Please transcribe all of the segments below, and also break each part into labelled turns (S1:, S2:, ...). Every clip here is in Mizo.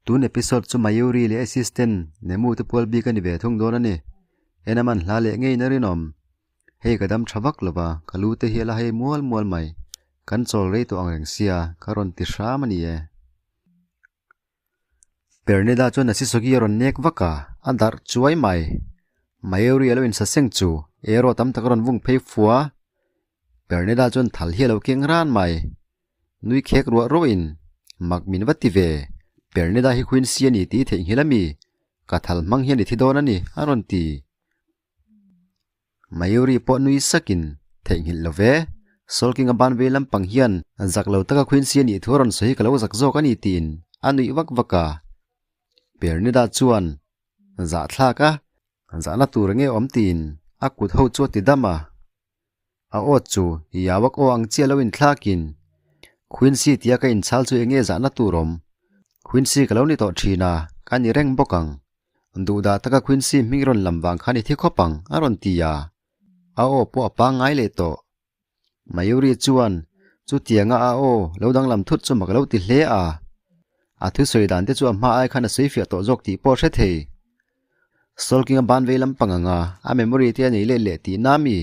S1: Tun episode chu Mayuri leh assistant Nemu te pual bik a ni ve thung dawn a ni. En a man hla leh ngeiin a rinawm. Hei ka dam tha vak lo va, ka lu te hi a la hei mual mual mai. Kan chawl rei tawh ang reng sia, ka rawn ti hram a ni e. Pernida chuan a sisogi a rawn nek vak a, a darh chuai mai. Mayuri a lo insaseng chu arrow tam tak a rawn vung phei fua. Pernida chuan thal hi a lo keng ran mai. Nui khek ruah ruahin, Mak min va ti ve, Pernida hi Queen si a ni tih i theihnghilh a mi? Ka thal hmang hian i thi dawn a ni, a rawn ti. Mayuri pawh nui sakin, Theihnghilh lo ve, Solking a ban vei lampang hian zak lo taka Queen si a nih thu a rawn sawi hi ka lo zak zawk a ni tiin a nuih vak vak a. Pernida chuan, Zahthlak a, zahna tur enge awm tiin a kut ho chu a ti dam a. A aw chu Yawak aw ang chiah lo inthlakin, Quincy tia ka inchhal chu enge zahna tur awm? Quincy ka lo ni tawh thin a, ka ni reng bawk ang. Duhdah taka Quincy hming rawn lam vang khan i thi khawp ang, a rawn ti a. A aw pawh a pangngai leh tawh. Mayuri chuan chutianga a aw lo danglam thut chu mak lo ti hle a. A thusawi dan te chu a hma ai khan a sawifiah tawh zawk tih pawh a hre thei. Stalking a ban vei lampang anga a memory te a nei let leh tih na mi?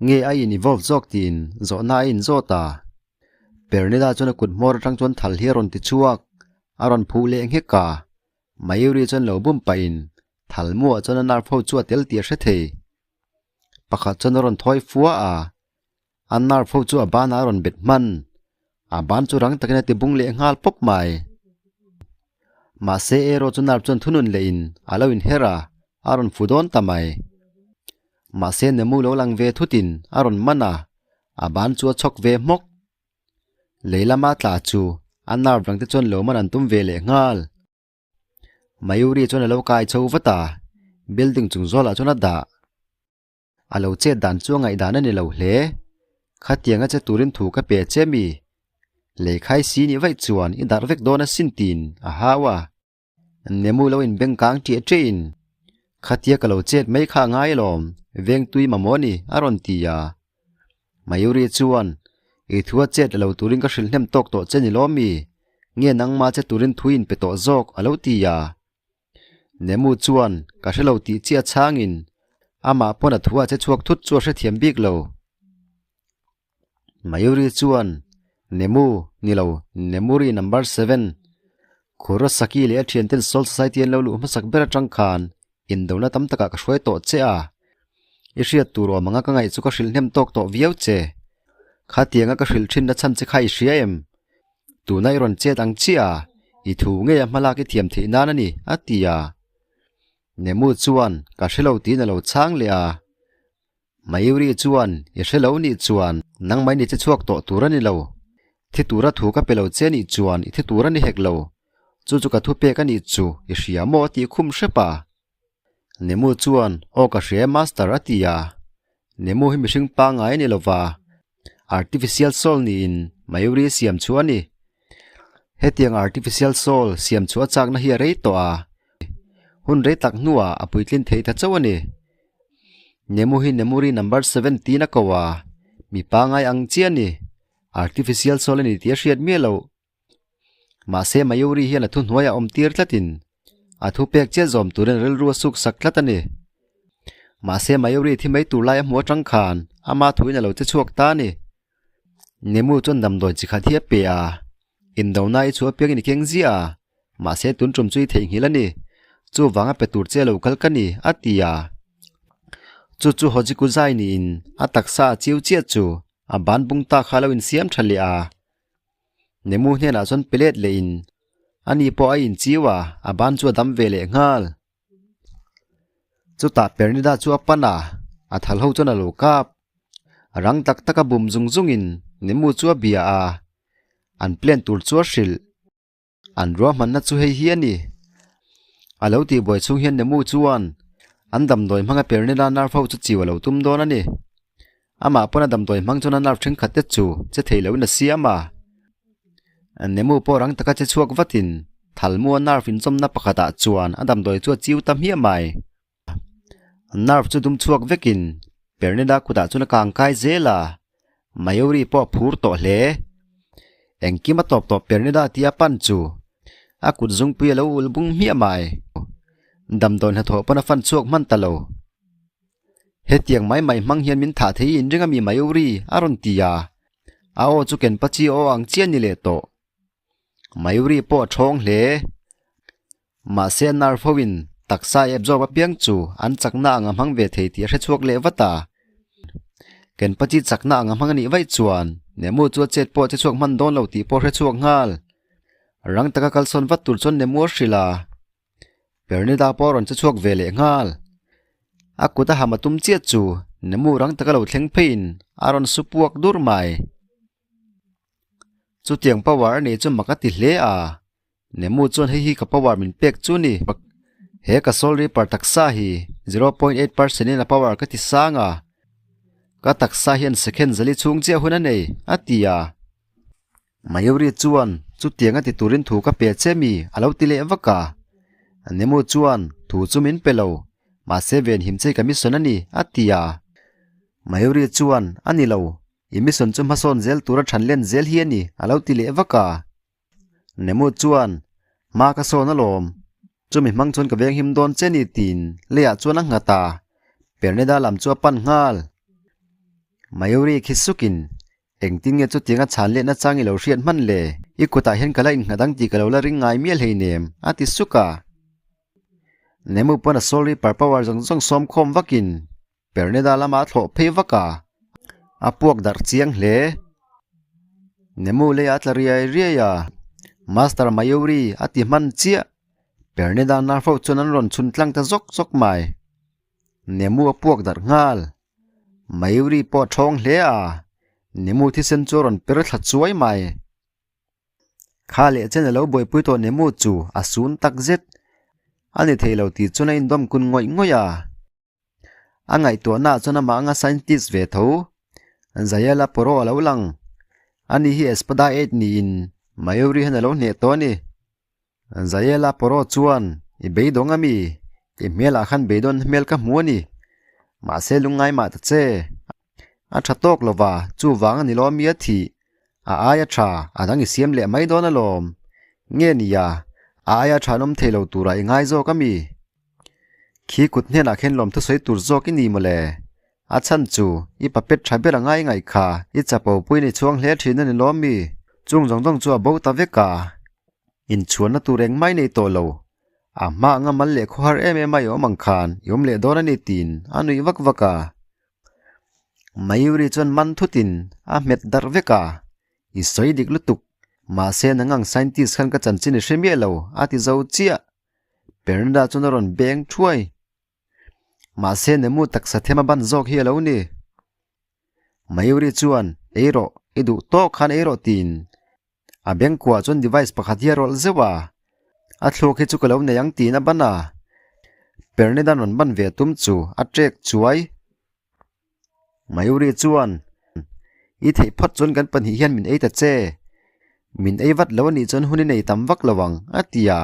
S1: Nge a in evolve zawk tiin zawhna a inzawt a. Pernida chuan a kut hmawr atang chuan thal hi a rawn ti chhuak, a rawn phuh leh nghek a. Mayuri chuan lo bum pahin thal muah chuan a nerve ho chu a tel tih a hre thei. Pakhat chuan a rawn thawi fua a, a nerve ho chu a banah a rawn bet hman. A ban chu rang takin a ti bung leh nghal pawp mai. Mahse erawh chu nerve chuan thunun lehin a lo inher a, a rawn fu dawn ta mai. Mahse Nemu lo lang ve thutin a rawn man a, a ban chu a chhawk ve hmawk. Lei lama tla chu a nerve dangte chuan lo man an tum ve leh nghal. Mayuri chuan a lo kai chho vat a, building chung zawlah chuan a dah. A lo chet dan chu a ngaihdan a ni lo hle. Khatianga che turin thu ka pe che mi? Leikhai si nih vaih chuan i darh vek dawn asin tiin a hau a. Nemu lo inbeng kang ṭiah ṭiahin, Khatia ka lo chet mai kha a ngai alawm, vengtui mamawh a ni, a rawn ti a. Mayuri chuan, I thu a chet lo turin ka hrilh hnem tawk tawh che ni lawm mi? Nge nangma che turin thu inpe tawh zawk, a lo ti a. Nemu chuan, Ka hre lo tih chiah chhangin, amah pawn a thu a che chhuak thut chu a hrethiam bik lo. Mayuri chuan, Nemu, ni lo, Nemuri number seven, Kurosaki leh a thianten Soul Society an lo luh hmasak ber atang khan indona tam takah ka hruai tawh che a. I hriat tur awm anga ka ngaih chu ka hrilh hnem tawk tawh viau che. Khatianga ka hrilh thinna chhan che kha i hria em? Tuna i rawn chet ang chiah a, i thu ngei a hmalak i thiam theih nan a ni, a ti a. Nemu chuan, Ka hre lo tiin a lo chhang leh a. Mayuri chuan, I hre lo nih chuan nangmah ni che chhuak tawh tur a ni lo. Thi tura thu ka pe lo che nih chuan i thi tur a ni hek lo. Chu chu ka thu pek a nih chu i hria maw tih khum hrep a. Nemu chuan, Aw ka hria e Master a ti a. Nemu hi mihring pangngai a ni lo va, artificial soul niin Mayuri siam chu a ni. Hetiang artificial soul siam chu a chakna hi a rei tawh a, hun rei tak hnuah a puitlin thei ta chauh a ni. Nemu hi Nemuri number 17 a ko a, mi pangngai ang chiah a ni. Artificial soul a ni tih a hriat miah loh. Mahse Mayuri hian a thuhnuaiah awm tir tlatin a thu pek chiah zawm turin rilru a suk sak tlat a ni. Mahse Mayuri thi mai tur lai a hmu atang khan ama thuin a lo che chhuak ta a ni. Nemu chuan damdawi chi khat hi a pe a, indona i chhuah apiangin i keng ziah a, mahse tun tum chu i theihnghilh a ni. Chuvanga pe tur che lo kal ka ni, a ti a. Chu chu Hojikuzai niin a taksa a chiu chiah chu a ban bung ta kha a lo insiam tha leh a. Nemu hnenah chuan pe let leh in ani pawh a inchiu a, a ban chu a dam ve leh nghal. Chutah Pernida chu a pan a, a thal ho chuan a lo kap. Rang tak tak a bum zung zung in Nemu chu a bia a, an plan tur chu a hrilh. An ruahmanna chu hei hi a ni. A lo tih buai chhung hian Nemu chuan an damdawi hmanga Pernida nerve ho chu chiu a lo tum dawn a ni. Amah pawn a damdawi hmang chuan a nerve thenkhat te chu che thei loin a siam a. Nemu pawh rang taka che chhuak vatin Thalmua nerve inchawmna pakhatah chuan a damdawi chu a chiu ta hmiah mai. Nerve chu dum chhuak vekin Pernida kutah chuan a kang kai zel a, Mayuri pawh a phur tawh hle. Engkim a tawp tawh Pernida tia pan chu. A kut zungpui a lo ul bung hmiah mai. Damdawi hnathawh pawn a fan chhuak hman ta lo. Hetiang mai mai hmang hian min thah thei in ring a mi Mayuri a rawn ti a. A aw chu Kenpachi aw ang chiah ni leh tawh. Mayuri pawh a thawng hle. Mahse nerve ho in taksa absorb apiang chu an chakna ang a hmang ve thei tih a hre chhuak leh vat a. Kenpachi chakna ang a hmang a nih vaih chuan Nemu chu a chet pawh a che chhuak hman dawn lo tih pawh a hre chhuak nghal. Rang taka kalsawn vat tur chuan Nemu a hrilh a. Pernida pawh a rawn che chhuak ve leh nghal. A kut a ham a tum chiah chu Nemu rang taka lo thleng pheiin a rawn su puak dur mai. Chutiang power a nih chu mak a ti hle a, Nemu chuan hei hi ka power min pek chu ni. He ka Soul Reaper taksa hi 0.8% in a power ka ti sang a, ka taksa hian second zali chhung chiah hun a nei, a ti a. Mayuri chuan chutiang a ti turin thu ka pe che mi a lo ti leh vak a. Nemu chuan thu chu min pe lo, mahse venhim che ka mission a ni a ti a. Mayuri chuan a ni lo, i mission chu hmasawn zel tura than len zel hi a ni a lo ti leh vak a. Nemu chuan hma ka sawn alawm, chumi hmang chuan ka venghim dawn che ni tiin leiah chuan a nghat a, Perneda lam chu a pan nghal. Mayuri khi sukin Engtin nge chutiang a chhan lehna chang i lo hriat hman le? I kutah hian ka la innghat ang tih ka lo la ring ngai mial hleinem, a ti suk a. Nemu pawn a Soul Reaper power zawng zawng sawm khawm vakin Perneda lamah a thlawh phei vak a, a puak darh chiang hle. Nemu leiah a tla riai riai a, Master Mayuri a ti hman chiah. Perneda nerve ho chuan an rawn chhun tlang ta zawk zawk mai. Nemu a puak darh nghal. Mayuri pawh a thawng hle a, Nemu thisen chu a rawn per thla chuai mai. Kha leh chen a lo buaipui tawh Nemu chu a sun tak zet. A ni thei lo tih chuan a indawm kun ngawih ngawih a. A ngaihtuahna ah chuan amah anga scientist ve tho. Zayala Poro a lo lang. Ani hi Espada 8 niin Mayuri hian a lo hneh tawh a ni. Zayela Poro chuan, I beidawng a mi? I hmelah khan beidawn hmel ka hmu a ni. Mahse lungngai mah ta che. A tha tawk lo va, chuvang a ni lo mi a thih. A aia tha, a dang i siam leh mai dawn alawm. Nge nia, a aia tha an awm thei lo turah i ngai zawk a mi? Khi kut hnenah khen lawmthu sawi tur zawk i ni mawle. A chhan chu, i papet tha ber a ngai ngaih kha, i chapo puiin i chhuang hle thin a ni lawm mi? Chung zawng zawng chu a bo ta vek a. Inchhuanna tur engmah i nei tawh lo. A hma anga mal leh khawhar em em a i awm ang khan i awm leh dawn a ni tiin a nuih vak vak a. Mayuri chuan man thutin a hmet darh vek a, I sawi dik lutuk, mahse nangang scientist khan ka chanchin i hre miah lo a ti zo chiah. Pernada chuan a rawn beng thuai. Mahse Nemu taksa them a ban zawk hi a lo ni. Mayuri chuan, Ei rawh, i duh tawk khan ei rawh tiin A bengkuah chuan device pakhat hi a rawlh zeuh a, a thluak hi chu ka lo nei ang tiin a ban a, Pernidan rawn ban ve tum chu a ṭek chuai. Mayuri chuan, I theih phawt chuan kan pahnih hian min ei ta che, min ei vat lo a nih chuan hun i nei tam vak lo ang, a ti a.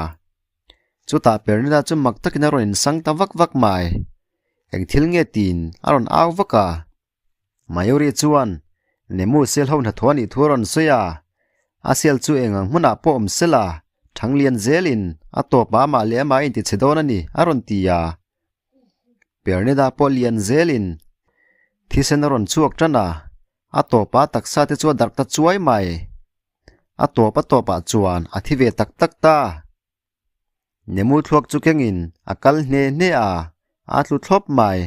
S1: Chutah Pernida chu mak takin a rawn insang ta vak vak mai. Eng thil nge tiin a rawn au vak a. Mayuri chuan Nemu sel ho hnathawh a nih thu a rawn sawi a, a sel chu eng ang hmunah pawh awm sela, Thanglian zelin a tawpah amah leh amah a intichhe dawn a ni, a rawn ti a. Pernida pawh lian zelin thisen a rawn chhuak tan a, a tawpah a taksa te chu a darh ta chuai mai. A tawp a tawpah chuan a thi ve tak tak ta. Nemu thluak chu kengin a kal hne hne a, a tlu thlawp mai.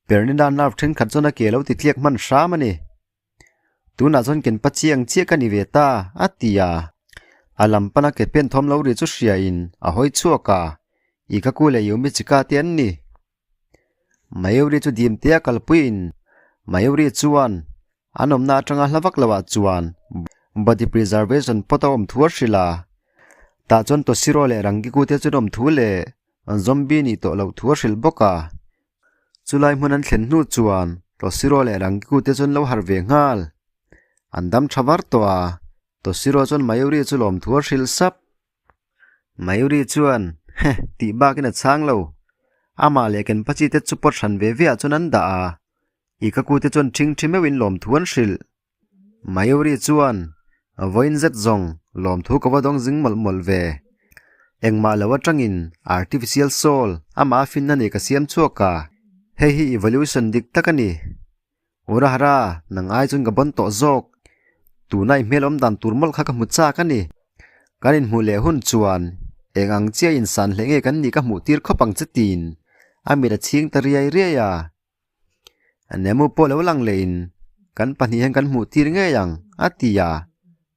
S1: Pernida nerve thenkhat chuan a ke lo ti tliak hman hram a ni. Tunah chuan ken pa chiang chiah ka ni ve ta, a ti a. A lam pana ke pen thawm lo ri chu hriain a hawi chhuak a, I ka ku leh Yumi chika te an ni. Mayuri chu dim tea kalpuiin Mayuri chuan an awmna atanga hla vak loah chuan body preservation pot a awm thu a hrilh a. Tah chuan Toshiro leh Rangiku te chuan awm thu leh Zombie nih tawh loh thu a hrilh bawk a. Chulai hmun an thlen hnu chuan Toshiro leh Rangiku te chuan lo harh ve nghal. An dam tha var tawh a, Toshiro chuan Mayuri chu lawmthu a hrilh sap. Mayuri chuan, Heh, tih bakin a chhang lo. Amah leh Kenpachi te chu pawt hran ve ve ah chuan an dah a. Ikaku te chuan ṭhing ṭhi meuhin lawmthu an hrilh. Mayuri chuan, Vawiin zet zawng, lawmthu ka va dawng zing mawlh mawlh ve. Engmah lo atangin artificial soul amah a finna nei ka siam chhuak a, hei hi evolution dik tak a ni. Urahara, nang ai chuan ka bawn tawh zawk. Tuna i hmel awm dan tur mawlh kha ka hmu chak a ni. Kan inhmuh leh hun chuan eng ang chiah insan hleh nge kan nih ka hmuh tir khawp ang che tiin a mit a chhing ta riai riai a. Nemu pawh lo lang lehin kan pahnih hian kan hmuh tir ngei ang a ti a,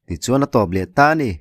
S1: tichuan a tawp leh ta a ni.